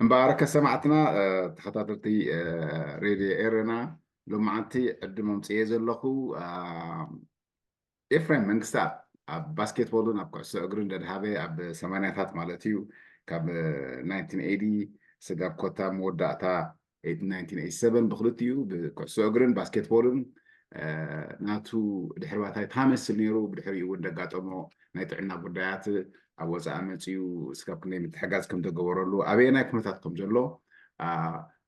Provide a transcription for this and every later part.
እምበኣርከ ሰማዕትና፣ እ፣ ተኸታተልቲ፣ እ፣ ሬድዮ ኤረና፣ ሎማዓንቲ ዕድም ኣምፅኤ ዘለኹ፣ እ፣ ኤፍሬም መንግስታ ኣብ ባስኬትቦልን ኣብ ኩዕሶ እግርን ደድሃበ ኣብ ሰማንያታት ማለት እዩ፣ ካብ ናይንቲን ኤይቲ ስጋብ ኮታ መወዳእታ ናይንቲን ኤይቲ ሰቨን ብክልቲኡ ብኩዕሶ እግርን ባስኬትቦልን፣ እ፣ ናቱ ድሕሪ ባይታ ታመስል ነይሩ። ብድሕሪኡ እውን ደጋጠሞ ናይ ጥዕና ጉዳያት ኣብ ወፃኢ መፅኡ እስካብ ክንደይ ምትሕጋዝ ከም ተገበረሉ፣ ኣበየናይ ኩነታት ከም ዘሎ፣ አ፣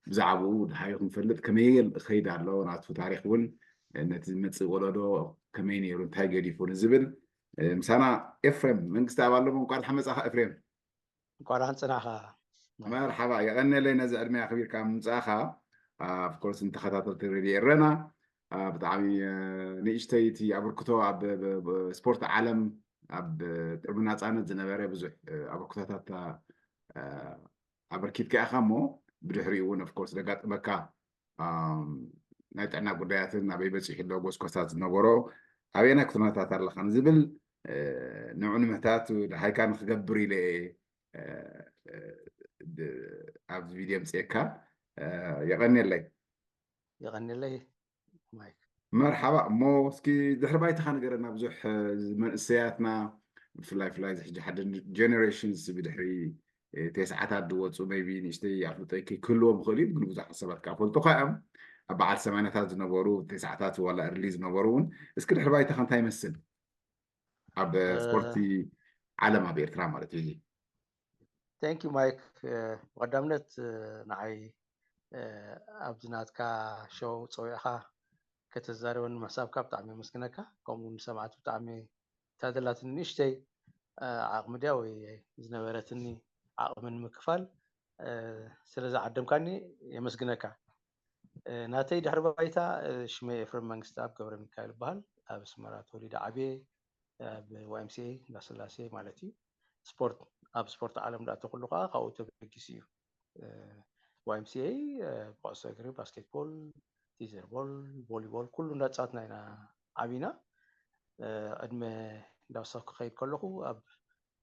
ብዛዕባኡ ደሃዩ ክንፈልጥ፣ ከመይ ይኸይድ ኣሎ ናቱ ታሪክ እውን፣ እ፣ ነቲ ዝመፅእ ወለዶ ከመይ ነይሩ፣ እንታይ ገዲፉ ንዝብል፣ እ፣ ምሳና ኤፍሬም መንግስቲ ኣብ ኣለሞ። እንኳን ደሓን መጻኻ ኤፍሬም። እንኳን ደሓን ጽናኻ። መርሓባ፣ የቐንየለይ ነዚ ዕድመ ኣኽቢርካ ምምጻእኻ። ኦፍኮርስ ንተኸታተልቲ ሬድዮ ኤረና፣ አ፣ ብጣዕሚ፣ እ፣ ንእሽተይ እቲ ኣበርክቶ ኣብ፣ ብ-፣ ብ-፣ ስፖርት ዓለም ኣብ ቅድሚ ናጻነት ዝነበረ ብዙሕ፣ እ፣ ኣበርክቶታት፣ እ፣ ኣበርኪትካ ኢኻ እሞ ብድሕሪኡ እውን ኦፍኮርስ ዘጋጠመካ፣ ኣም፣ ናይ ጥዕና ጉዳያትን ኣበይ በጺሑ ኣሎ ጎስጓሳት ዝነበሮ፣ ኣበየናይ ኩነታት ኣለኻ ንዝብል፣ እ፣ ንዑ ንምሕታት ደሃይካ ንክገብር ኢለ እየ፣ እ፣ እ፣ ድ-፣ ኣብዚ ቪድዮ ምጽኤካ፣ እ፣ የቐንየለይ። የቐንየለይ ማይክ። መርሓባ። እሞ እስኪ ድሕሪ ባይታኻ ንገረና። ብዙሕ፣ እ፣ መንእሰያትና ብፍላይ፣ ብፍላይ እዚ ሕጂ ሓደ ጀነሬሽንስ ብድሕሪ፣ እ፣ ተስዓታት ዝወፁ ሜይቢ ንእሽተይ ኣፍልጦ ከይክህልዎም ይኽእል እዩ፣ ግን ብዙሓት ሰባት ከዓ ፈልጡ ከዓ እዮም። ኣብ በዓል ሰማንያታት ዝነበሩ፣ ተስዓታት ዋላ እርሊ ዝነበሩ እውን። እስኪ ድሕሪ ባይታኻ እንታይ ይመስል ኣብ፣ እ፣ ስፖርቲ ዓለም ኣብ ኤርትራ ማለት እዩ? ቴንክ ዩ ማይክ። እ፣ ብቐዳምነት፣ እ፣ ንዓይ፣ እ፣ ኣብዚ ናትካ ሾው ፀዊዕኻ ከተዛርበኒ ምሕሳብካ ብጣዕሚ የመስግነካ። ከምኡ እውን ንሰማዕቲ ብጣዕሚ እታ ዘላትኒ ንእሽተይ፣ እ፣ ዓቕሚ ድያ ወይ ዝነበረትኒ ዓቕሚ ንምክፋል፣ እ፣ ስለ ዝዓደምካኒ የመስግነካ። እ፣ ናተይ ድሕሪ ባይታ፣ እ፣ ሽመይ ኤፍሬም መንግስተኣብ ገብረ ሚካኤል ይበሃል። ኣብ ኣስመራ ተወሊደ ዓብየ፣ ኣብ ዋይ ኤም ሲ ኤ እንዳስላሴ ማለት እዩ። ስፖርት፣ ኣብ ስፖርት ዓለም እንዳኣተኹሉ ከዓ ካብኡ ተበጊሱ እዩ። እ፣ ዋይ ኤም ሲ ኤ፣ እ፣ ኩዕሶ እግሪ፣ ባስኬትቦል፣ ቲዘርቦል፣ ቮሊቦል ኩሉ እንዳተፃወትና ኢና ዓቢና። እ፣ ዕድመ እንዳወሰኽኩ ክኸይድ ከለኹ ኣብ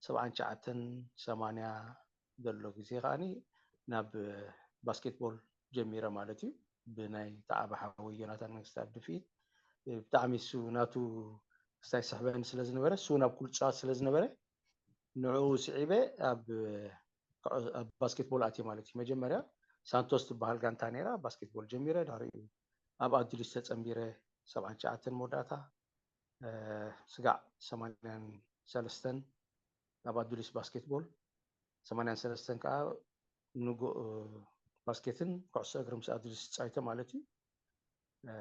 ሰብዓን ትሽዓተን ሰማንያ ዘሎ ግዜ ከዓኒ ናብ ባስኬትቦል ጀሚረ ማለት እዩ። ብናይ ተዓበ ሓወይ ዮናታን መንግስተኣብ ድፍኢት፣ ብጣዕሚ እሱ ናቱ ክስታይ ስሕበኒ ስለ ዝነበረ፣ እሱ እውን ኣብ ኩሉ ፃወት ስለ ዝነበረ፣ ንዕኡ ስዒበ ኣብ፣ ኣብ ባስኬትቦል ኣትየ ማለት እዩ። መጀመርያ ሳንቶስ ትበሃል ጋንታ ነይራ፣ ባስኬትቦል ጀሚረ። ድሕሪኡ ኣብ ኣዱሊስ ተፀንቢረ፣ ሰብዓን ትሽዓተን መወዳእታ፣ እ፣ ስጋዕ ሰማንያን ሰለስተን ኣብ ኣዱሊስ ባስኬትቦል፣ ሰማንያን ሰለስተን ከዓ ንጎ-፣ እ፣ ባስኬትን ኩዕሶ እግሪ ምስ ኣዱሊስ ተፃዊተ ማለት እዩ። እ፣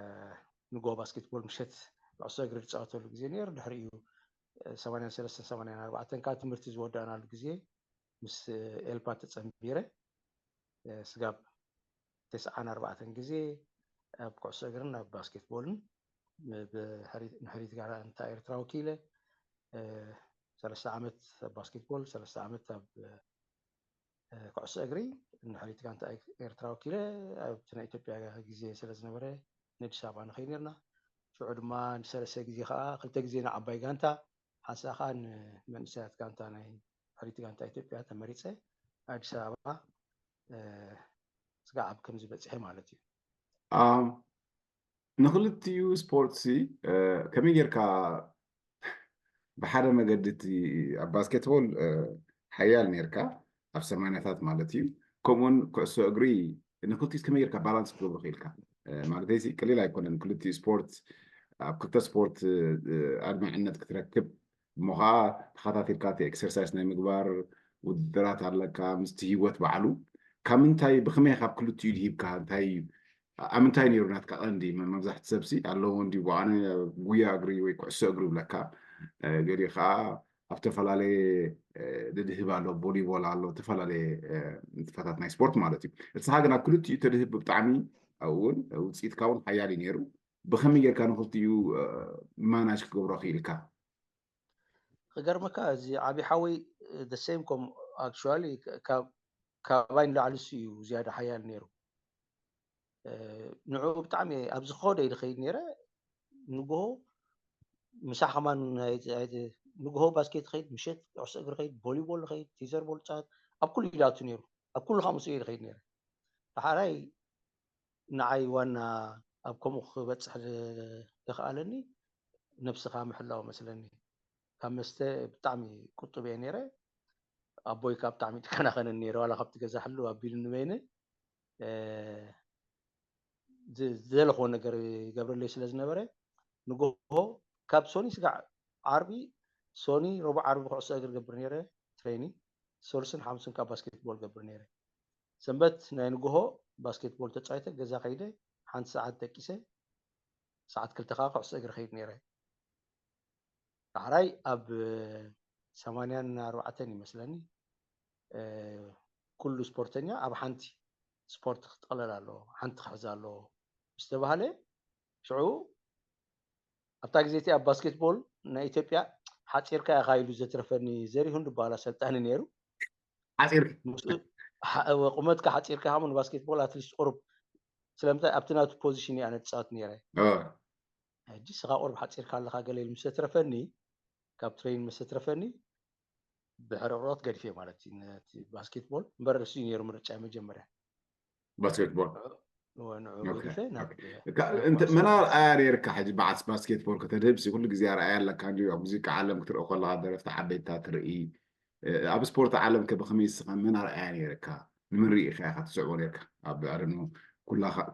ንጎ ባስኬትቦል ምሸት ኩዕሶ እግሪ ዝፃወተሉ ግዜ ነይሩ። ድሕሪኡ፣ እ፣ ሰማንያን ሰለስተን ሰማንያን ኣርባዕተን ከዓ ትምህርቲ ዝወዳእናሉ ግዜ ምስ ኤልፓ ተፀንቢረ፣ እ፣ ስጋብ ተስዓን ኣርባዕተን ግዜ ኣብ ኩዕሶ እግርን ኣብ ባስኬትቦልን ብ-፣ ብሕሪ-፣ ንሕሪት ጋንታ ኤርትራ ወኪለ፣ እ፣ ሰለስተ ዓመት ኣብ ባስኬትቦል፣ ሰለስተ ዓመት ኣብ፣ እ፣ ኩዕሶ እግሪ ንሕሪት ጋንታ ኤርትራ ወኪለ ኣብቲ ናይ ኢትዮጵያ ግዜ ስለ ዝነበረ ንኣዲስ ኣበባ ንኸይድ ነርና። ሽዑ ድማ ንሰለስተ ግዜ ከዓ፣ ክልተ ግዜ ንዓባይ ጋንታ፣ ሓንሳእ ከዓ ንመንእሰያት ጋንታ ናይ ሕሪት ጋንታ ኢትዮጵያ ተመሪፀ ኣዲስ ኣበባ፣ እ፣ ስጋዕ ኣብ ከምዚ በፂሐ ማለት እዩ። ኣም፣ ንክልቲኡ ስፖርትሲ፣ እ፣ ከመይ ጌርካ ብሓደ መገዲ እቲ ኣብ ባስኬትቦል፣ እ፣ ሓያል ኔርካ ኣብ ሰማንያታት ማለት እዩ። ከምኡውን ኩዕሶ እግሪ ንክልቲኡ ከመይ ጌርካ ባላንስ ክትገብሮ ክኢልካ? እ፣ ማለተይሲ ቀሊል ኣይኮነን ክልቲኡ ስፖርት፣ ኣብ ክልተ ስፖርት፣ እ፣ ኣድማዕነት ክትረክብ እሞ ኸዓ ተኸታቲልካ እቲ ኤክሰርሳይስ ናይ ምግባር ውድድራት ኣለካ፣ ምስቲ ህይወት ባዕሉ። ካብ ምንታይ፣ ብኸመይ ካብ ክልቲኡ ድሂብካ? እንታይ፣ ኣብ ምንታይ ነይሩ ናትካ ቀንዲ? መ-፣ መብዛሕቲ ሰብሲ ኣለዎ እንዲ፣ ኣነ ጉያ እግሪ ወይ ኩዕሶ እግሪ ይብለካ፣ እ፣ ገሊኡ ኸዓ ኣብ ዝተፈላለየ፣ እ፣ ድድህብ ኣሎ፣ ቮሊቦል ኣሎ፣ ዝተፈላለየ፣ እ፣ ንጥፈታት ናይ ስፖርት ማለት እዩ። ንስኻ ግን ኣብ ክልቲኡ ተድህብ ብጣዕሚ፣ ኣብኡ እውን ውፅኢትካ እውን ሓያል እዩ ነይሩ። ብኸመይ ጌርካ ንክልቲኡ፣ እ፣ ማናጅ ክገብሮ ክኢልካ? ክገርመካ፣ እዚ ዓቢ ሓወይ፣ እ፣ the same ከም actually ካብ፣ ካባይ ንላዕሊ እሱ እዩ ዝያዳ ሓያል ነይሩ። እ፣ ንዕኡ ብጣዕሚ እየ ኣብዚ ክኸዶ ኢለ ኸይድ ነይረ። ንግሆ ምሳሕ ከማን ናይ፣ ናይ፣ ንግሆ ባስኬት ኸይድ፣ ምሸት ኩዕሶ እግሪ ኸይድ፣ ቮሊቦል ኸይድ፣ ቲዘርቦል ፃወት፣ ኣብ ኩሉ ኢሉ ኣቱ ነይሩ። ኣብ ኩሉ ካብ ምስኡ እየ ዝኸይድ ነይረ። ዳሕራይ ንዓይ ዋና ኣብ ከምኡ ክበፅሕ ዝ- ዘኽኣለኒ ነብስኻ ምሕላው መስለኒ። ካብ መስተ ብጣዕሚ ቁጡብ እየ ነይረ። ኣቦይ ካብ ብጣዕሚ ትከናኸነኒ ነይረ፣ ዋላ ካብቲ ገዛ ሕልው ኣቢሉኒ በይነ እ፣ ዝ- ዝደለኽዎ ነገር ይገብረለይ ስለ ዝነበረ ንጎሆ ካብ ሶኒ ስጋዕ ዓርቢ፣ ሶኒ ረቡዕ ዓርቢ ኩዕሶ እግር ገብር ነይረ፣ ትሬኒ፣ ሰሉስን ሓሙስን ካብ ባስኬትቦል ገብር ነይረ። ሰንበት ናይ ንጎሆ ባስኬትቦል ተፃይተ ገዛ ከይደ ሓንቲ ሰዓት ደቂሰ፣ ሰዓት ክልተ ከዓ ኩዕሶ እግሪ ከይድ ነይረ። ዳሕራይ ኣብ ሰማንያን ኣርባዕተን ይመስለኒ ኩሉ ስፖርተኛ ኣብ ሓንቲ ስፖርት ክጠቕለል ኣለዎ፣ ሓንቲ ክሕዝ ኣለዎ ምስ ተባህለ፣ ሽዑ ኣብታ ግዜ እቲኣ ኣብ ባስኬትቦል ናይ ኢትዮጵያ ሓፂርካ ኢኻ ኢሉ ዘትረፈኒ ዘሪሁን ድበሃል ኣሰልጣኒ ነይሩ። ሓፂር ቁመትካ ሓፂርካ ሃሙ ንባስኬትቦል ኣትሊስት ቁሩብ ስለምንታይ ኣብቲ ናቱ ፖዚሽን እየ ኣነ ዝፃወት ነይረ። ሕጂ ስኻ ቁሩብ ሓፂርካ ኣለኻ ገለ ኢሉ ምስ ዘትረፈኒ ካብ ትሬን ምስ ዘትረፈኒ ብሕርቕሮት ገዲፈ ማለት እዩ ነቲ ባስኬትቦል። እምበር እሱ እዩ ነይሩ ምርጫ መጀመርያ። ባስኬትቦል ንዑ ገዲፈ ናብ መን ኣርኣያ ነይርካ? ሕጂ በዓል ባስኬትቦል ከተድህብ ኩሉ ግዜ ኣርኣያ ኣለካ። ኣብ ሙዚቃ ዓለም ክትርኢ ከለካ ደረፍቲ ዓበይታ ትርኢ። ኣብ ስፖርት ዓለም ከ ብከመይ ስኻ መን ኣርኣያ ነይርካ? ንመን ርኢኻ ኢኻ ትስዕቦ ነይርካ? ኣብ ዓለም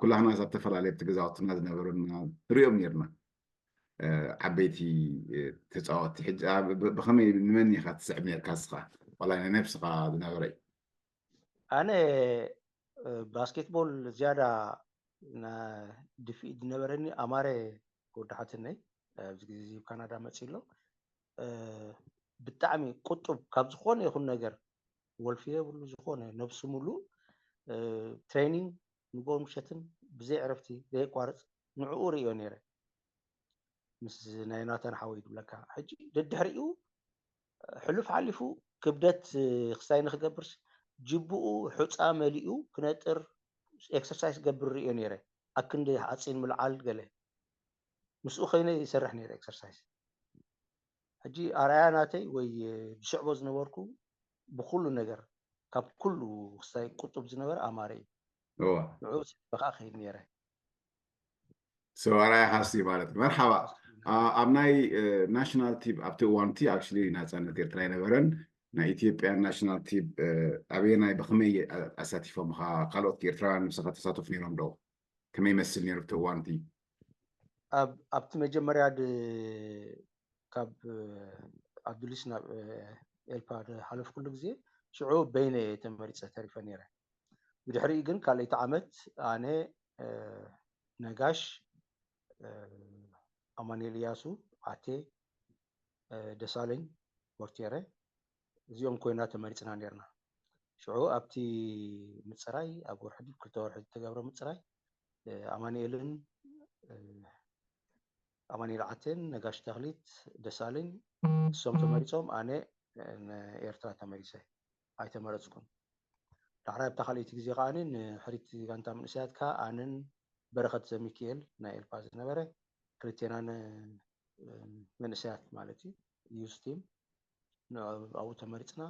ኩላህና ኣብ ዝተፈላለየ ገዛውትና ዝነበሩና ንሪኦም ነይርና ዓበይቲ ተፃወቲ። ሕጂ ብከመይ ንመን ኢኻ ትስዕብ ነይርካ ንስኻ? ዋላ ናይ ነብስኻ ዝነበረ እዩ። ኣነ ባስኬትቦል ዝያዳ ድፍኢት ዝነበረኒ ኣማረ ወዲ ሓትነይ ኣብዚ ግዜ እዚ ካናዳ መፂ ኣሎ። ብጣዕሚ ቁጡብ ካብ ዝኾነ ይኹን ነገር ወልፊ የብሉ፣ ዝኾነ ነብሱ ሙሉእ ትሬኒንግ ንጎ ምሸትን ብዘይ ዕረፍቲ ዘየቋርፅ ንዕኡ ርእዮ ነይረ። ምስ ናይ ናታን ሓወይ ድብለካ ሕጂ ደድሕሪኡ ሕሉፍ ሓሊፉ ክብደት ክስታይ ንክገብርስ ጅብኡ ሑፃ መሊኡ ክነጥር ኤክሰርሳይስ ገብር ርእዮ ነይረ። ኣክንዲ ሓፂን ምልዓል ገለ ምስኡ ከይነ ይሰርሕ ነይረ ኤክሰርሳይስ። ሕጂ ኣርኣያ ናተይ ወይ ዝስዕቦ ዝነበርኩ ብኩሉ ነገር ካብ ኩሉ ክስታይ ቁጡብ ዝነበረ ኣማረ እዩ። ንዑ ከዓ ከይድ ነይረ። ሰው ኣርኣያ ሃሲ ማለት እዩ። መርሓባ ኣብ ናይ ናሽናል ቲም ኣብቲ እዋንቲ ኣክቹሊ ናፃነት ኤርትራ ኣይነበረን። ናይ ኢትዮጵያ ናሽናል ቲም ኣበየናይ ብከመይ ኣሳቲፎምካ? ካልኦት ኤርትራውያን ምሳኻ ተሳተፉ ነይሮም ዶ? ከመይ ይመስል ነይሩ እቲ እዋንቲ? ኣብቲ መጀመርያ ካብ ኣዱሊስ ናብ ኤልፓ ዝሓለፍኩሉ ግዜ ሽዑ በይነ ተመሪፀ ተሪፈ ነይረ። ብድሕሪኡ ግን ካልኣይቲ ዓመት ኣነ፣ ነጋሽ፣ ኣማኑኤል እያሱ፣ ኣቴ፣ ደሳለኝ፣ ቦርቴረ እዚኦም ኮይና ተመሪፅና ነርና። ሽዑ ኣብቲ ምፅራይ ኣብ ወርሒ ክልተ ወርሒ ዝተገብረ ምፅራይ ኣማኑኤልን ኣማኑኤል ዓቴን ነጋሽ ተኽሊት ደሳለኝ እሶም ተመሪፆም፣ ኣነ ንኤርትራ ተመሪፀ ኣይተመረፅኩን። ዳሕራይ ኣብታ ካልኣይቲ ግዜ ከዓ ንሕሪት ጋንታ መንእሰያት ከዓ ኣነን በረኸት ዘሚክኤል ናይ ኤልፓ ዝነበረ ክልቴና መንእሰያት ማለት እዩ ዩስ ቲም ኣብኡ ተመሪፅና።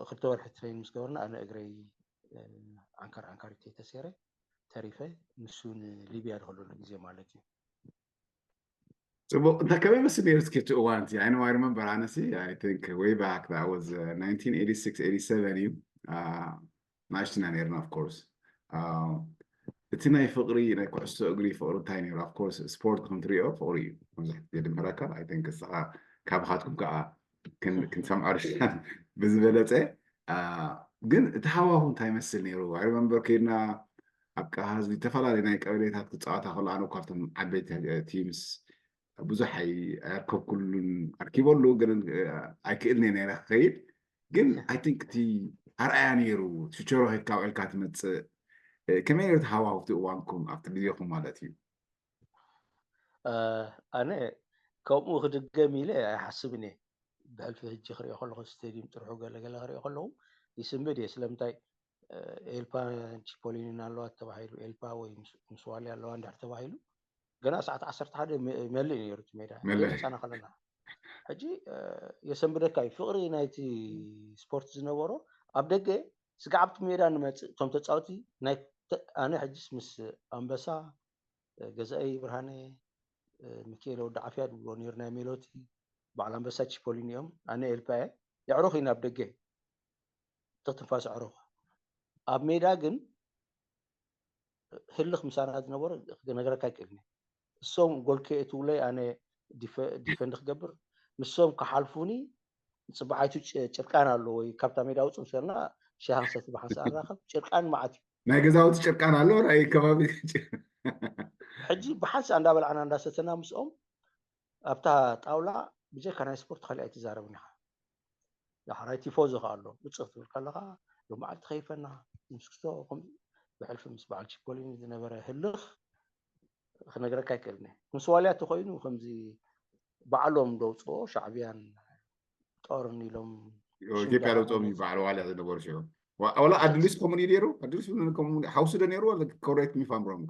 ክልተ ወርሒ ትሬን ምስ ገበርና ኣነ እግረይ ዓንካር ዓንካር ተሰይረ ተሪፈ፣ ንሱ ንሊብያ ዝኸደሉ ግዜ ማለት እዩ። ፅቡቅ። እንታይ ከመይ መስል ነይሩ እስኪ እቲ እዋን እቲ? I know, I remember ኣነሲ I think way back that was nineteen eighty-six eighty-seven እዩ ናእሽትና ነርና of course። እቲ ናይ ፍቅሪ ናይ ኩዕሶ እግሪ ፍቅሪ እንታይ ነይሩ? Of course ስፖርት ከም ትሪኦ ፍቅሪ እዩ መብዛሕትኡ ዘድምረካ። I think እስኻ ካባኻትኩም ከዓ ክንሰምዖ ብዝበለፀ። ግን እቲ ሃዋሁ እንታይ ይመስል ነይሩ? I remember ከይድና ኣብ ቀሃ ህዝቢ ዝተፈላለዩ ናይ ቀበሌታት ክፃወታ ከሎ ኣነ ካብቶም ዓበይቲ ቲምስ ብዙሕ ኣይኣርከብኩሉን። ኣርኪበሉ ግን ኣይክእልን እየ ነይረ ክኸይድ። ግን I think እቲ ኣርኣያ ነይሩ። ሽቸሮ ከይድካ ውዒልካ ትመፅእ። ከመይ ነይሩ እቲ ሃዋሁ ኣብቲ እዋንኩም ኣብቲ ግዜኹም ማለት እዩ? ኣነ ከምኡ ክድገም ኢለ ኣይሓስብን እየ። ብሕልፊ ሕጂ ክሪኦ ከለኹ ስቴድዩም ጥርሑ ገለገለ ክሪኦ ከለኹ ይስንብድ እየ። ስለምንታይ ኤልፓ ቺፖሊኒን ኣለዋ ተባሂሉ ኤልፓ ወይ ምስ ዋልያ ኣለዋ እንድሕር ተባሂሉ ገና ሰዓት ዓሰርተ ሓደ ይመልእ ነይሩ እቲ ሜዳ መጻና ከለና። ሕጂ የሰንብደካ እዩ ፍቅሪ ናይቲ ስፖርት ዝነበሮ። ኣብ ደገ ስጋዕ ኣብቲ ሜዳ ንመፅእ እቶም ተፃወቲ ናይ ተ- ኣነ ሕጅስ ምስ ኣንበሳ፣ ገዛኢ ብርሃነ፣ ሚካኤል ወዲ ዓፍያ ድብሎ ነይሩ፣ ናይ ሜሎቲ፣ በዓል ኣንበሳ፣ ቺፖሊኒ እዮም። ኣነ ኤልፓ እየ። የዕሩኽ ኢና ኣብ ደገ፣ ትኽትንፋስ ኣዕሩኽ። ኣብ ሜዳ ግን ህልኽ ምሳና ዝነበሩ ክነግረካ ኣይክእልን እየ። እሶም ጎል ከየእትውለይ ኣነ ዲፈንድ ክገብር፣ ንሶም ክሓልፉኒ፣ ፅባሓይቱ ጭርቃን ኣሎ ወይ ካብታ ሜዳ ውፁ ምስ በልና ሻሂ ክንሰቲ ብሓንሳእ ንራኸብ። ጭርቃን መዓት እዩ። ናይ ገዛውቲ ጭርቃን ኣሎ፣ ናይ ከባቢ ሕጂ ብሓንሳእ እንዳበላዕና እንዳሰተና ምስኦም ኣብታ ጣውላ ብጀካ ናይ ስፖርት ካሊእ ኣይትዛረብን ኢኻ። ዳሕራይ ቲፎዞ ከ ኣሎ ውፅእ ክትብል ከለኻ ሎመዓልቲ ከይፈና ምስክቶ ብሕልፊ ምስ በዓል ቺፖሊኒ ዝነበረ ህልኽ ክነግረካ ኣይክእልን። ምስ ዋልያ ተኮይኑ ከምዚ ባዕሎም ደውፅኦ ሻዕብያን ጦርን ኢሎም ኢትዮጵያ ደውፅኦም እዩ በዓል ዋልያ ዝነበሩ ሽዑ። ዋላ ኣድሊስ ከምኡ ነይሩ። ኣድሊስ ከምኡ ሓውሱ ዶ ነይሩ? Correct me if I'm wrong።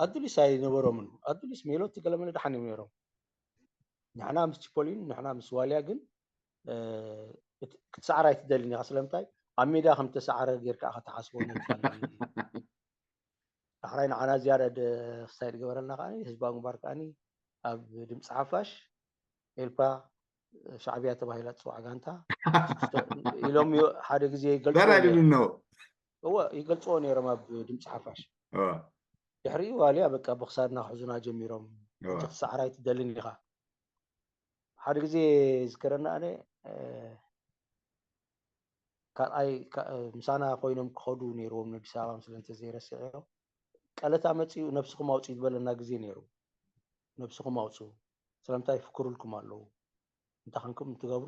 ኣድሊስ ኣይነበሮምን። ኣድሊስ ሜሎቲ ገለመለ ደሓን እዮም ነይሮም። ንሕና ምስ ቺፖሊን ንሕና ምስ ዋልያ ግን ክትሰዓር ኣይትደልን ኢኻ። ስለምንታይ ኣብ ሜዳ ከም ተሰዓረ ጌርካ ኢኻ ትሓስቦ። ነቲ ዳሕራይ ንዓና ዝያዳ ክሳይ ዝገበረልና ከዓ ህዝባዊ ግንባር ከዓ ኣብ ድምፂ ሓፋሽ ኤልፓ ሻዕብያ ተባሂላ ትፅዋዕ ጋንታ ኢሎም ሓደ ግዜ ይገልፅዎ ነይሮም። እወ ይገልፅዎ ነይሮም ኣብ ድምፂ ሓፋሽ። ድሕሪኡ ዋልያ በቃ ብክሳድና ክሕዙና ጀሚሮም። ክትሰዓር ኣይትደልን ኢኻ። ሓደ ግዜ ዝከረና ኣነ ካልኣይ ምሳና ኮይኖም ክኸዱ ነይርዎም ንኣዲስ ኣበባ ምስለ እንተዘይረስዕዮ ቀለታ መፂኡ ነብስኹም ኣውፅኡ ዝበለና ግዜ ነይሩ። ነብስኹም ኣውፅኡ ስለምንታይ ይፍክሩልኩም ኣለዉ። እንታይ ክንኩም ትገብሩ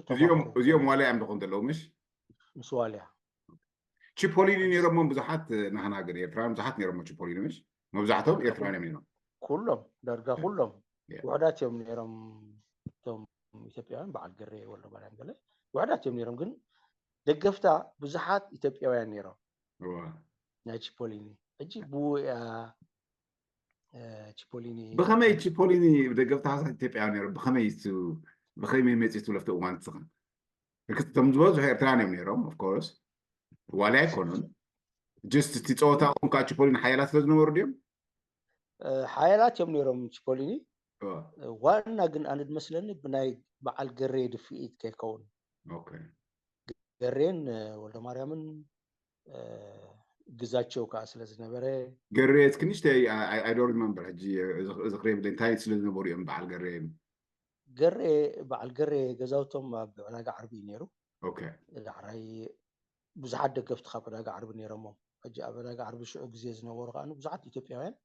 እዚኦም ዋላ እዮም ደኾን ዘለዉ ምሽ ምስ ዋልያ ቺፖሊኒ ነይሮሞ ብዙሓት ናህና ግን ኤርትራውያን ብዙሓት ነይሮሞ ቺፖሊኒ ምሽ መብዛሕቶም ኤርትራውያን እዮም ነይሮም። ኩሎም ዳርጋ ኩሎም ውሕዳት እዮም ነይሮም። እቶም ኢትዮጵያውያን በዓል ገሬ ወልደማርያም ገለ ውሕዳት እዮም ነይሮም። ግን ደገፍታ ብዙሓት ኢትዮጵያውያን ነይሮም ናይ ቺፖሊኒ። ሕጂ ብውያ ቺፖሊኒ ብኸመይ ቺፖሊኒ ደገፍታ ኢትዮጵያውያን ነይሮም? ብኸመይ ብኸመይ መፂቱ ለፍቲ እዋን ትስኻ እቶም ዝበዝሑ ኤርትራን እዮም ነይሮም። Of course ዋልያ ኣይኮኑን። Just እቲ ፀወታ ቁም ከዓ ቺፖሊኒ ሓያላት ስለ ዝነበሩ ድዮም? ሓያላት እዮም ነይሮም ቺፖሊኒ። ዋና ግን ኣነ ዝመስለኒ ብናይ በዓል ገሬ ድፍኢት ከይከውን ገሬን ወልደማርያምን ግዛቸው ከዓ ስለ ዝነበረ ገሬ እስኪ ንሽተይ I don't remember ሕጂ ዝኽሪ የብለይ እንታይ ስለ ዝነበሩ እዮም በዓል ገሬ ገሬ በዓል ገሬ ገዛውቶም ኣብ ዕዳጋ ዓርቢ እዩ ነይሩ። ዳሕራይ ብዙሓት ደገፍቲ ካብ ዕዳጋ ዓርቢ ነይሮሞ። ሕጂ ኣብ ዕዳጋ ዓርቢ ሽዑ ግዜ ዝነበሩ ከዓ ብዙሓት ኢትዮጵያውያን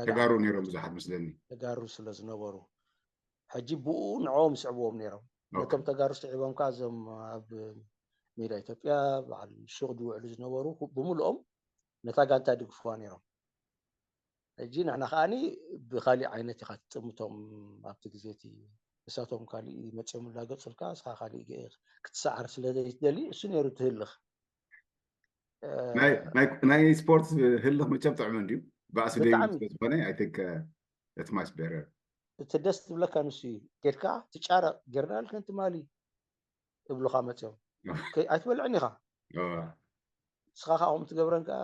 ተጋሩ ነይሮም ብዙሓት መስለኒ ተጋሩ ስለ ዝነበሩ ሕጂ ብኡ ንዕኦም ይስዕብዎም ነይሮም። ነቶም ተጋሩ ስዒቦም ከዓ እዞም ኣብ ሜዳ ኢትዮጵያ በዓል ሹቕ ዝውዕሉ ዝነበሩ ብምልኦም ነታ ጋንታ ይድግፍዋ ነይሮም። ሕጂ ንሕና ከዓኒ ብካሊእ ዓይነት ኢኻ ትጥምቶም ኣብቲ ግዜ እቲ ንሳቶም ካሊእ መፅኦም ላገፁልካ እስኻ ካሊእ ክትሰዓር ስለ ዘይትደሊ እሱ ነይሩ ትህልኽ። ናይ ስፖርት ህልኽ መቸም ጥዕመ እንድዩ ባእሲ ደይ ዝኾነ I think it's much better። እቲ ደስ ዝብለካ ንሱ እዩ። ጌድካ ትጫረቕ ጌርናልከን ትማሊ እብሉኻ መፅኦም ኣይትበልዕን ኢኻ። ንስኻ ከዓ ከምኡ ትገብረን ከዓ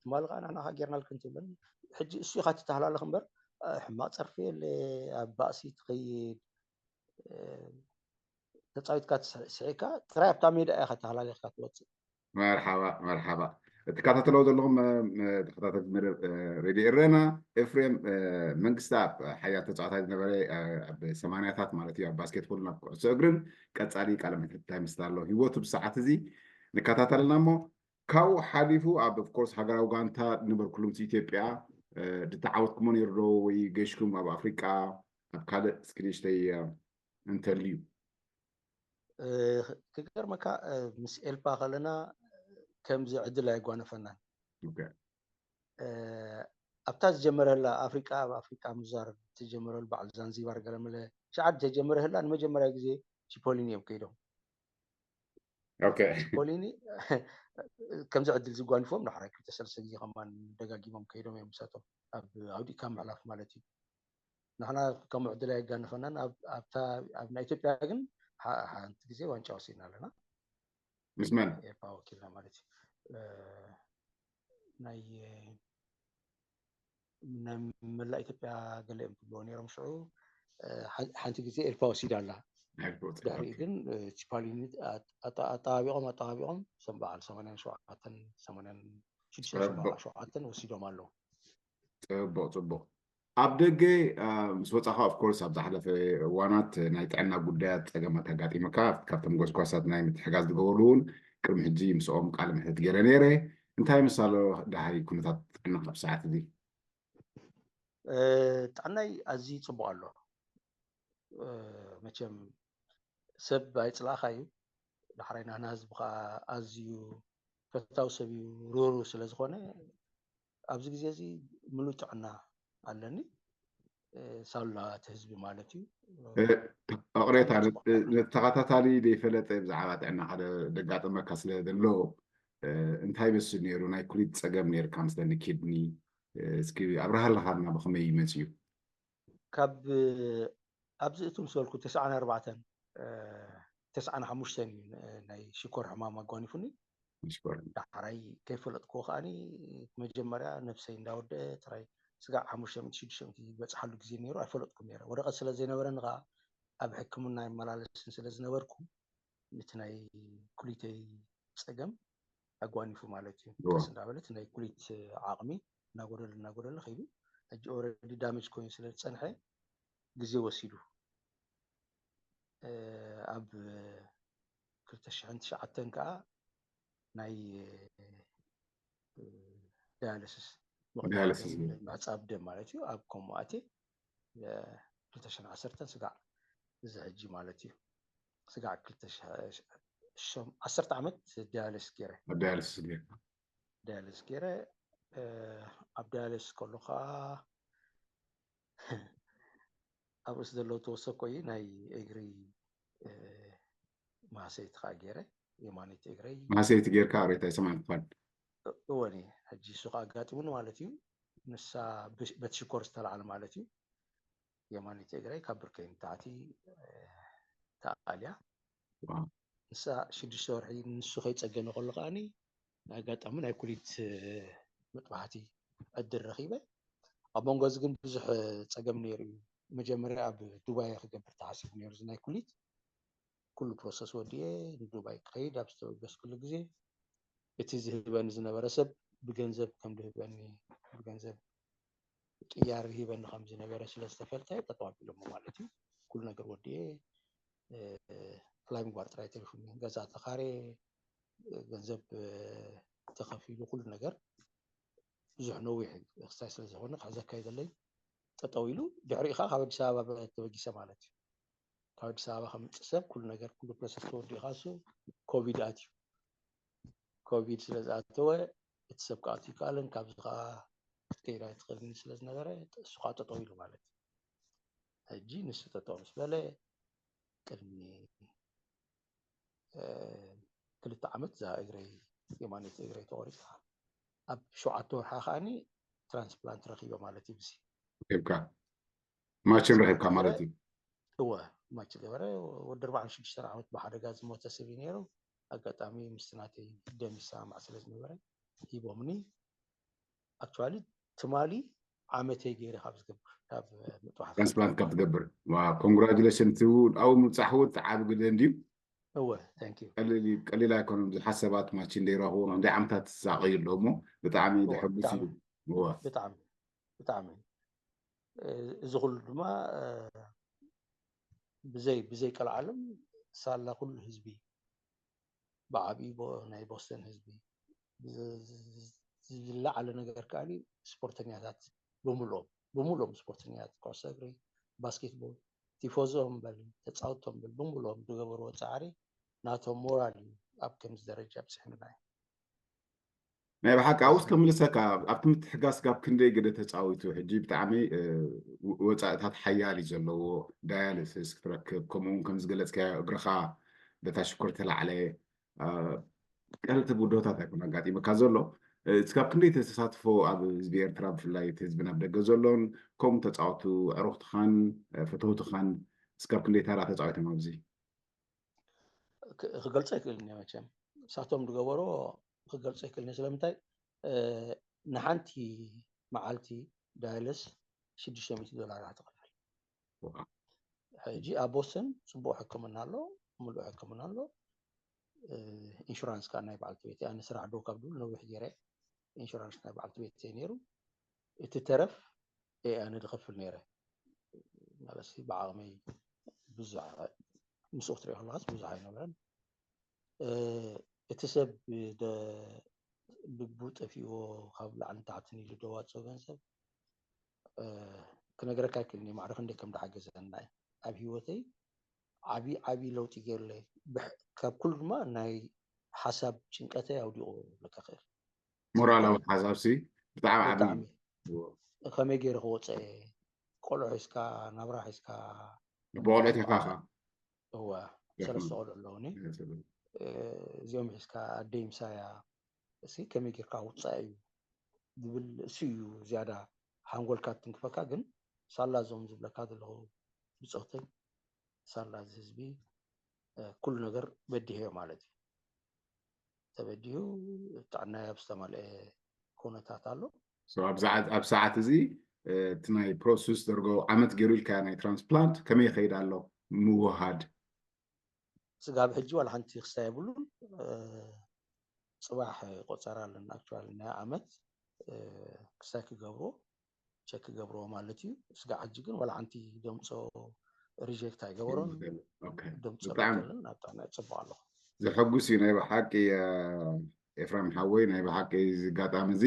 ትማሊ ከዓ ንሕና ከዓ ጌርናልክን ትብለን። ሕጂ እሱ ኢኻ ትተሃላለኽ እምበር ሕማቕ ፀርፊ የለ ኣብ ባእሲ ትኸይድ ተፃዊትካ ስሒካ ጥራይ ኣብታ ሜዳ ኢኻ ተሃላሊኽካ ትወፅእ። መርሓባ መርሓባ። እትከታተለው ዘለኹም ተከታተልቲ መደብ ሬድዮ ኤረና ኤፍሬም መንግስታ ሓያል ተፃዋታይ ዝነበረ ኣብ ሰማንያታት ማለት እዩ ኣብ ባስኬትቦል ናብ ኩዕሶ እግርን ቀፃሊ ቃለ መሕትት እንታይ ምስል ኣሎ ህይወቱ ብሰዓት እዚ ንከታተልና እሞ ካብኡ ሓሊፉ ኣብ of course ሃገራዊ ጋንታ ንበርኩሉምቲ ኢትዮጵያ ድተዓወትኩሞ ነይሩ ዶ ወይ ገሽኩም ኣብ ኣፍሪቃ ኣብ ካልእ እስኪ ንእሽተይ እንተልዩ ክገርመካ ምስ ኤልፓ ከለና ከምዚ ዕድል ኣይጓነፈናን ኣብታ ዝጀመረላ ኣፍሪቃ ኣብ ኣፍሪቃ ምዛር ዝጀመረሉ በዓል ዛንዚባር ገለመለ ሸዓድ ተጀመረ ህላ ንመጀመርያ ግዜ ቺፖሊኒ እዮም ከይዶም ፖሊኒ ከምዚ ዕድል ዝጓንፎም ዳሕራይ ክልተ ሰለስተ ግዜ ከማን ደጋጊሞም ከይዶም እዮም ምሳቶም ኣብ ኣውዲእካ ምሕላፍ ማለት እዩ ንሕና ከም ዕድል ኣይጋንፈናን ኣብታ ኣብ ናይ ኢትዮጵያ ግን ሓንቲ ግዜ ዋንጫ ወሲድና ኣለና ምስ መን? ኤርፓ ወኪልና ማለት እዩ። ናይ ናይ መላእ ኢትዮጵያ ገለ እዮም ትብልዎ ነይሮም ሽዑ። ሓንቲ ግዜ ኤርፓ ወሲዳ ኣላ። ድሕሪኡ ግን ቺፓሊኒ ኣጠባቢቖም ኣጠባቢቖም፣ እሶም በዓል ሰማንያን ሸውዓተን ሰማንያን ሽዱሽተ ሰማንያን ሸውዓተን ወሲዶም ኣለዉ። ፅቡቅ ፅቡቅ። ኣብ ደገ ምስ ወፃኻ ኦፍኮርስ ኣብ ዝሓለፈ እዋናት ናይ ጥዕና ጉዳያት ፀገማት ኣጋጢመካ፣ ካብቶም ጎስጓሳት ናይ ምትሕጋዝ ዝገበሩ እውን ቅድሚ ሕጂ ምስኦም ቃለ ምሕትት ገይረ ነይረ። እንታይ ምሳሎ ደሃይ ኩነታት ጥዕና ካብ ሰዓት እዚ? ጥዕናይ ኣዝዩ ፅቡቅ ኣሎ። መቸም ሰብ ኣይፅላእኻ እዩ። ዳሕራይ ናህና ህዝቢ ከዓ ኣዝዩ ፈታዊ ሰብ እዩ፣ ርህሩህ ስለ ዝኾነ ኣብዚ ግዜ እዚ ምሉእ ጥዕና ኣለኒ። ሳላ እቲ ህዝቢ ማለት እዩ። ኣቕሬታ፣ ነቲ ተኸታታሊ ዘይፈለጠ ብዛዕባ ጥዕና ሓደ ደጋጥመካ ስለ ዘሎ እንታይ መስል ነይሩ? ናይ ኩሊት ፀገም ነይርካ ምስለኒ፣ ኪድኒ። እስኪ ኣብርሃለኻና ብኸመይ ይመፅዩ? ካብ ኣብዚ እቱ ምስ በልኩ ተስዓን ኣርባዕተን ተስዓን ሓሙሽተን እዩ ናይ ሽኮር ሕማም ኣጓኒፉኒ። ዳሕራይ ከይፈለጥክዎ ከዓኒ መጀመርያ ነብሰይ እንዳወደአ ጥራይ ስጋዕ ሓሙሽተ ሚእቲ ሽዱሽተ ሚእቲ ዝበፅሓሉ ግዜ ነይሩ። ኣይፈለጥኩም ነይረ፣ ወረቐት ስለ ዘይነበረኒ ከዓ ኣብ ሕክምና ይመላለስን ስለ ዝነበርኩ ነቲ ናይ ኩሊተይ ፀገም ኣጓኒፉ ማለት እዩ። ቀስ እንዳበለ እቲ ናይ ኩሊት ዓቕሚ እናጎደለ እናጎደለ ከይዱ ሕጂ ኦረዲ ዳሜጅ ኮይኑ ስለ ዝፀንሐ ግዜ ወሲዱ። ኣብ ክልተ ሽሕን ትሽዓተን ከዓ ናይ ዳያለሲስ ዳያለሲስ ምዕፃብ ደም ማለት እዩ። ኣብ ከምኡ ኣትየ ክልተ ሽሕን ዓሰርተን ስጋዕ እዚ ሕጂ ማለት እዩ። ስጋዕ ክልተ ሽሕን ዓሰርተ ዓመት ዳያለሲስ ገይረ ኣብ ዳያለሲስ ገይረ ዳያለሲስ ገይረ ኣብ ዳያለሲስ ከሎ ከዓ ኣብ ርእሲ ዘለዉ ተወሰኮ እዩ ናይ እግሪ ማህሰይቲ ከዓ ገይረ የማነይቲ እግረይ ማህሰይቲ ጌርካ ኣሬታ ይሰማዕ ክፋል እወኒ ሕጂ እሱ ከዓ ኣጋጢሙኒ ማለት እዩ። ንሳ በቲ ሽኮር ዝተላዓለ ማለት እዩ። የማነይቲ እግረይ ካብ ብርከይ ንታሕቲ ተኣልያ። ንሳ ሽዱሽተ ወርሒ ንሱ ከይፀገነ ከሎ ከዓኒ ኣጋጣሚ ናይ ኩሊት መጥባሕቲ ዕድል ረኺበ። ኣብ መንጎ እዚ ግን ብዙሕ ፀገም ነይሩ እዩ። መጀመርያ ኣብ ዱባይ ክገብር ተሓሲቡ ነይሩ እዚ ናይ ኩሊት። ኩሉ ፕሮሰስ ወዲኤ ንዱባይ ክኸይድ ኣብ ዝተበገስኩሉ ግዜ እቲ ዝህበኒ ዝነበረ ሰብ ብገንዘብ ከም ዝህበኒ ብገንዘብ ቅያር ይህበኒ ከም ዝነበረ ስለ ዝተፈልጠ ጠጠው ኣቢሎሞ ማለት እዩ። ኩሉ ነገር ወዲኤ ፍላይ ምግባር ጥራይ ተሪፉኒ። ገዛ ተኻርየ፣ ገንዘብ ተኸፊሉ ኩሉ ነገር ብዙሕ ነዊሕ ክስታይ ስለ ዝኾነ ክሕዘካ ይደለይ ጠጠው ኢሉ ድሕሪኡ ከዓ ካብ ኣዲስ ኣበባ ተበጊሰ ማለት እዩ። ካብ ኣዲስ ኣበባ ከምፅእ ሰብ ኩሉ ነገር ኩሉ ፕሮሰስ ተወዲኡ ከዓ እሱ ኮቪድ ኣትዩ። ኮቪድ ስለ ዝኣተወ እቲ ሰብ ክኣቱ ይከኣልን ካብዚ ከዓ ክትከይድ ኣይትኽእልን ስለ ዝነበረ እሱ ከዓ ጠጠው ኢሉ ማለት እዩ። ሕጂ ንሱ ጠጠው ምስ በለ ቅድሚ ክልተ ዓመት እዛ እግረይ የማነይቲ እግረይ ተቆሪፃ ኣብ ሸውዓተ ወርሓ ከዓኒ ትራንስፕላንት ረኪበ ማለት እዩ። ብዚ ረኪብካ ማችን ረኪብካ ማለት እዩ። እወ ማች ገበረ። ወዲ ኣርባዓን ሽዱሽተን ዓመት ብሓደጋ ዝሞተ ሰብ እዩ ነይሩ። ኣጋጣሚ ምስቲ ናተይ ደም ይሰማማዕ ስለ ዝነበረ ሂቦምኒ። ኣክቹዋሊ ትማሊ ዓመተይ ገይረ ካብ ዝገብር ካብ ምጥባሕ ትራንስፕላንት ካብ ትገብር ኮንግራጁሌሽን። ኣብኡ ምብፃሕ እውን ዓቢ ግደ እንድዩ። እወ ታንክ ዩ። ቀሊል ኣይኮነን። ብዙሓት ሰባት ማችን ዘይረኽቡ እንደ ዓመታት ዝሳቀዩ ኣለዉ እሞ ብጣዕሚ ዘሐጉስ እዩ። እወ ብጣዕሚ ብጣዕሚ እዚ ኩሉ ድማ ብዘይ ብዘይ ቀልዓለም ሳላ ኩሉ ህዝቢ ብዓብዩ ናይ ቦስተን ህዝቢ ዝለዓለ ነገር ከዓኒ ስፖርተኛታት ብምልኦም ብምልኦም ስፖርተኛታት ኩዕሶ እግሪ፣ ባስኬትቦል፣ ቲፎዞ እምበል ተፃውቶ እምበል ብምልኦም ዝገበርዎ ፃዕሪ ናቶም ሞራል እዩ ኣብ ከምዚ ደረጃ ኣብፅሕና እዩ። ናይ ብሓቂ ኣብኡ ክምልሰካ ኣብቲ ምትሕጋዝ ካብ ክንደይ ግደ ተፃዊቱ ሕጂ ብጣዕሚ ወፃእታት ሓያል እዩ ዘለዎ። ዳያልስስ ክትረክብ ከምኡ እውን ከምዝገለፅካዮ እግርኻ በታ ሽኮር ተላዕለ ቀልቲ ውደታት ኣይኮነ ኣጋጢመካ ዘሎ። እስካብ ክንደይ ተሳትፎ ኣብ ህዝቢ ኤርትራ ብፍላይ እቲ ህዝቢ ናብ ደገ ዘሎን ከምኡ ተፃወቱ ዕሩኽትኻን ፈተውትኻን እስካብ ክንደይ ታራ ተፃዊቶም ኣብዚ? ክገልፆ ኣይክእልን እየ መቸም። እሳቶም ዝገበሮ ክገልጾ ይክእልኒ። ስለምንታይ ንሓንቲ መዓልቲ ዳያልስ ሽዱሽተ ሚእቲ ዶላር እያ ትኸፍል። ሕጂ ኣብ ቦስተን ጽቡቕ ሕክምና ኣሎ፣ ምሉእ ሕክምና ኣሎ። ኢንሹራንስ ከዓ ናይ በዓልቲ ቤት፣ ኣነ ስራሕ ዶ ካብ ድብል ነዊሕ ገይረ ኢንሹራንስ ናይ በዓልቲ ቤት ነይሩ። እቲ ተረፍ ኣነ ዝኸፍል ነይረ። ማለት ብዓቕመይ ብዙሕ፣ ምስኡ ክትሪኦ ከለኻስ ብዙሕ ኣይነበረን። እቲ ሰብ ብኡ ጠፊእዎ ካብ ላዕሊ ንታሕትን ኢሉ ደዋፅኦ ገንዘብ ክነግረካ ኣይክእልን እየ። ማዕረ ክንደይ ከም ዝሓገዘና ኣብ ሂወተይ ዓብዪ ዓብዪ ለውጢ ገይሩለይ። ካብ ኩሉ ድማ ናይ ሓሳብ ጭንቀተይ ኣውዲቑ ልካ ክእል ሞራላዊ ሓሳብሲ ብጣዕሚ ዓቢ ከመይ ገይረ ክወፀ እየ። ቆልዑ ሒዝካ ናብራ ሒዝካ ብቆልዑ ቴፋኻ እዋ ሰለስተ ቆልዑ ኣለውኒ። እዚኦም ሒዝካ ኣደይ ምሳያ እሲ ከመይ ጌርካ ውፃእ እዩ ዝብል እሱ እዩ ዝያዳ ሓንጎልካ ትንክፈካ። ግን ሳላ እዞም ዝብለካ ዘለኹ ብፆተይ ሳላ እዚ ህዝቢ ኩሉ ነገር በዲህዮ ማለት እዩ። ተበዲሁ ጥዕናይ ኣብ ዝተማልአ ኩነታት ኣሎ። ኣብ ሰዓት እዚ እቲ ናይ ፕሮሰስ ደርጎ ዓመት ገይሩ ኢልካ ናይ ትራንስፕላንት ከመይ ይኸይድ ኣሎ ምውሃድ? ስጋብ ሕጂ ዋላ ሓንቲ ክስታይ የብሉን። ፅባሕ ቆፀራ ኣለና። ኣክቹዋሊ ናይ ዓመት ክስታይ ክገብሮ ቸክ ክገብርዎ ማለት እዩ። ስጋብ ሕጂ ግን ዋላ ሓንቲ ደምፆ ሪጀክት ኣይገበሮን። ደምፆ ብጣዕሚ ናብ ጥዕና ይፅቡቅ ኣለኹ። ዘሐጉስ እዩ ናይ ብሓቂ ኤፍራም ሓወይ፣ ናይ ብሓቂ እዚ ኣጋጣሚ እዚ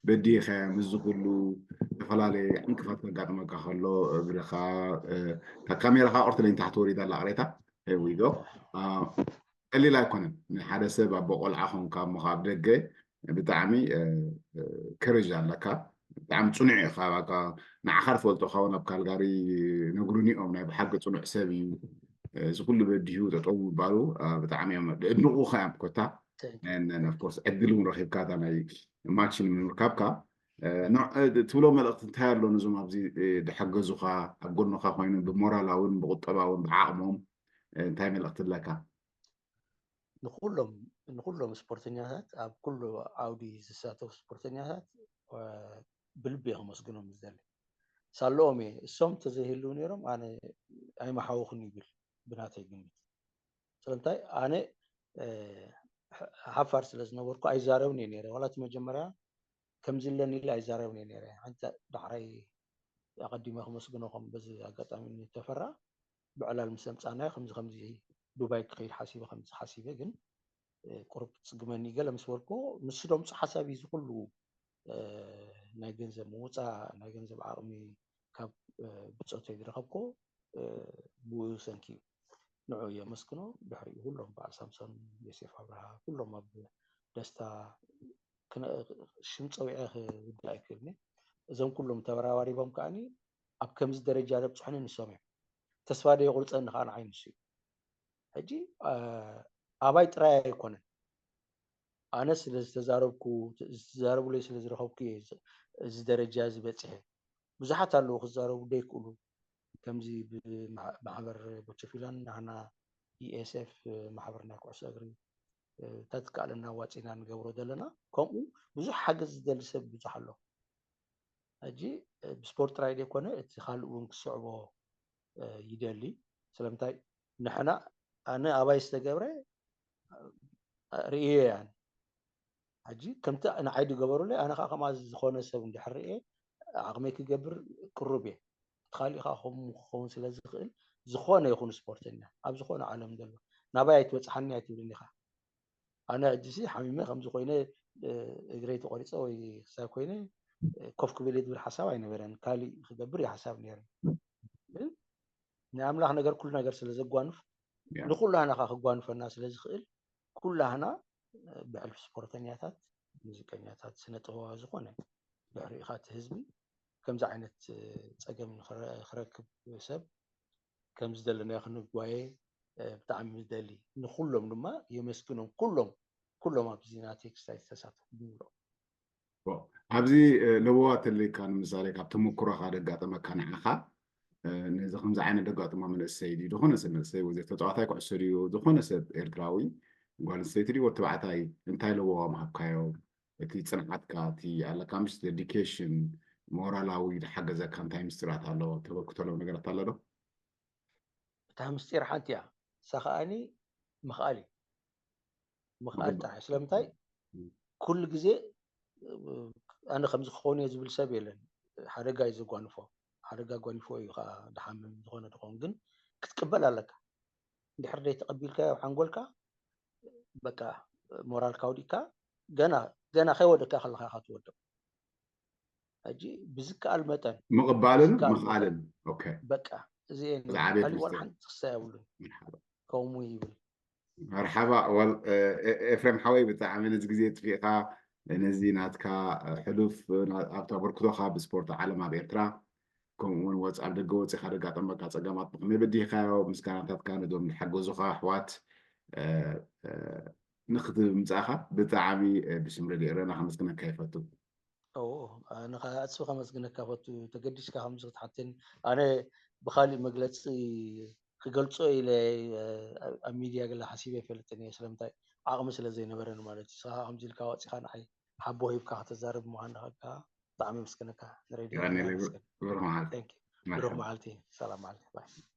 በዲኸ ምስዚ ኩሉ ዝተፈላለየ ዕንቅፋት ከጋጥመካ ከሎ እግርኻ ካሜራኻ ቁርትለይ ንታሕቲ ወሪዳ ኣላ ቅሬታ ዊዶ ቀሊል ኣይኮነን። ንሓደ ሰብ ኣብ ቆልዓ ኾንካ እሞ ኣብ ደገ ብጣዕሚ ከረጅ ኣለካ። ብጣዕሚ ፅኑዕ ኢኻ። ንዓኻ ዝፈልጡኻ እውን ኣብ ካልጋሪ ነግሩኒ እዮም ናይ ብሓቂ ፅኑዕ ሰብ እዩ። እዚ ኩሉ በዲሁ ጠጠው ምባሉ ብጣዕሚ እዮም ድእድንቑኻ እዮም ኮታ ኦፍኮርስ ዕድል እውን ረኺብካ እታ ናይ ማችን ንምርካብካ ትብሎ መልእኽቲ እንታይ ኣሎ ነዞም ኣብዚ ድሐገዙኻ ኣብ ጎንኻ ኮይኑ ብሞራላውን ብቁጠባውን ብዓቕሞም እንታይ መልእኽቲ ኣለካ? ንኩሎም ንኩሎም ስፖርተኛታት ኣብ ኩሉ ዓውዲ ዝሳተፉ ስፖርተኛታት ብልቢ እየ ከመስግኖም ዝደሊ። ሳለኦም እየ እሶም ተዘይህልው ነይሮም ኣነ ኣይመሓወኹን ይብል ብናተይ ግምት። ስለምንታይ ኣነ ሓፋር ስለ ዝነበርኩ ኣይዛረብን እየ ነይረ። ዋላ እቲ መጀመርያ ከምዚ ኣለኒ ኢለ ኣይዛረብን እየ ነይረ። ሓንቲ ዳሕራይ ኣቐዲመ ከመስግኖ ከም በዚ ኣጋጣሚ ንተፈራ ብዕላል ምስ ኣምፃናዮ ከምዚ ከምዚ ዱባይ ክኸይድ ሓሲበ ከምዚ ሓሲበ ግን ቁሩብ ትፅግመኒ ገለ ምስ በልኩ ንሱ ደምፁ ሓሳብ እዩ ዝኩሉ ናይ ገንዘብ ምውፃእ ናይ ገንዘብ ዓቕሚ ካብ ብፆተይ ዝረኸብኩ ብኡ ሰንኪ እዩ። ንዑ የመስግኖ። ድሕሪኡ ኩሎም በዓል ሳምሶን፣ ዮሴፍ ኣብርሃ ኩሎም ኣብ ደስታ ሽም ፀዊዐ ክውዳእ ኣይክእልን። እዞም ኩሎም ተበራባሪቦም ከዓኒ ኣብ ከምዚ ደረጃ ዘብፅሑኒ ንሶም እዮም። ተስፋ ደየቁርፀኒ ከዓ ንዓይ ንሱ እዩ። ሕጂ ኣባይ ጥራይ ኣይኮነን። ኣነ ስለ ዝተዛረብኩ ዝተዛረቡለይ ስለ ዝረኸብኩ እየ እዚ ደረጃ እዚ በፂሐ። ብዙሓት ኣለዉ ክዛረቡ ደይክእሉ ከምዚ ብማሕበር ቦቸፊላን ናህና ኢኤስኤፍ ማሕበር ናይ ኩዕሶ እግሪ ተትካኣለና ዋፂና ንገብሮ ዘለና ከምኡ ብዙሕ ሓገዝ ዝደሊ ሰብ ብዙሕ ኣሎ። ሕጂ ብስፖርት ጥራይ ዘይኮነ እቲ ካልእ እውን ክስዕቦ ይደሊ። ስለምንታይ ንሕና ኣነ ኣባይ ዝተገብረ ርእየ ያን ሕጂ ከምቲ ንዓይ ዝገበሩለይ ኣነ ከዓ ከምኣ ዝኾነ ሰብ እንድሕር ርእየ ዓቕመይ ክገብር ቅሩብ እየ። እቲ ካሊእ ከዓ ከምኡ ክኸውን ስለ ዝኽእል ዝኾነ ይኹን ስፖርተኛ ኣብ ዝኾነ ዓለም ዘሎ ናባይ ኣይትበፅሓኒ ኣይትብልን ኢኻ። ኣነ ሕጂሲ ሓሚመ ከምዚ ኮይነ እግረይ ተቆሪፀ ወይ ክሳብ ኮይነ ኮፍ ክብል ዝብል ሓሳብ ኣይነበረን። ካሊእ ክገብር እዩ ሓሳብ ነይረ። ግን ናይ ኣምላኽ ነገር ኩሉ ነገር ስለ ዘጓንፍ ንኩላህና ከዓ ክጓንፈና ስለ ዝኽእል ኩላህና ብሕልፊ ስፖርተኛታት፣ ሙዚቀኛታት፣ ስነ ጥበባዊ ዝኾነ ድሕሪኡ ከዓ እቲ ህዝቢ ከምዚ ዓይነት ፀገም ክረክብ ሰብ ከም ዝደለናዮ ክንጓየ ብጣዕሚ ምደሊ። ንኩሎም ድማ የመስግኖም። ኩሎም ኩሎም ኣብዚ ናተይ ክስታይ ዝተሳተፉ ብምልኦም። ኣብዚ ለበዋ ተለይካ ንምሳሌ ካብ ተመክሮኻ ደጋጠመካ ንዓኻ ነዚ ከምዚ ዓይነት ደጋጥሞ መንእሰይ ድዩ ዝኾነ ሰብ መንእሰይ ወይ ተፃዋታይ ኩዕሶ ድዩ ዝኾነ ሰብ ኤርትራዊ ጓል ኣንስተይቲ ድዩ ወዲ ተባዕታይ እንታይ ኣለዎ ምሃብካዮ? እቲ ጽንዓትካ፣ እቲ ኣለካ፣ ምስ ዴዲኬሽን፣ ሞራላዊ ዝሓገዘካ እንታይ ምስጢራት ኣሎ? ተበርክቶ ኣለዎ ነገራት ኣሎ ዶ? እታ ምስጢር ሓንቲ እያ። እሳ ከዓኒ ምኽኣል እዩ። ምኽኣል ጥራሕ። ስለምንታይ? ኩሉ ግዜ ኣነ ከምዚ ክኸውን እየ ዝብል ሰብ የለን። ሓደጋ እዩ ዘጓንፎ። ሓደጋ ጓኒፎ እዩ ከዓ ድሓምም ዝኾነ ድኾን፣ ግን ክትቅበል ኣለካ። እንድሕር ደይ ተቐቢልካዮ ሓንጎልካ፣ በቃ፣ ሞራልካ ወዲእካ፣ ገና ገና ከይወደካ ከለካ ኢካ ትወድቕ። ሕጂ ብዝከኣል መጠን ምቕባልን ምኽኣልን። ኦኬ። በቃ፣ እዚ እየን። ዝዓበየ ካሊእ ዋላ ትምህርቲ። ሓንቲ ክሳይ የብሉን። መርሓባ። ከምኡ ይብል። መርሓባ። ወል ኤፍሬም ሓወይ፣ ብጣዕሚ ነዚ ግዜ ጥፊእካ፣ ነዚ ናትካ ሕሉፍ፣ ኣብ ተበርክቶኻ ብስፖርት ዓለም ኣብ ኤርትራ፣ ከምኡ እውን ወፃእ ደገ ወፂኻ ደጋጠመካ ፀገማት ብኸመይ በዲህካዮ፣ ምስጋናታትካ ነዞም ዝሓገዙኻ ኣሕዋት ንክትምፃእኻ ብጣዕሚ ብስም ረድዮ ኤረና ከመስግነካ ይፈቱ። ንስኻ ኣፅቢ ከመስግነካ ፈቱ። ተገዲስካ ከምዚ ክትሓተኒ፣ ኣነ ብካሊእ መግለፂ ክገልፆ ኢለ ኣብ ሚድያ ገለ ሓሲበ ይፈልጥን እየ። ስለምንታይ? ዓቕሚ ስለ ዘይነበረን ማለት እዩ። ንስኻ ከምዚ ኢልካ ወፂኻ ንዓይ ሓቦ ሂብካ ከተዛርብ ምዃንካ ብጣዕሚ ምስግነካ። ንሬድዮ ብሩኽ መዓልቲ። ሰላም መዓልቲ።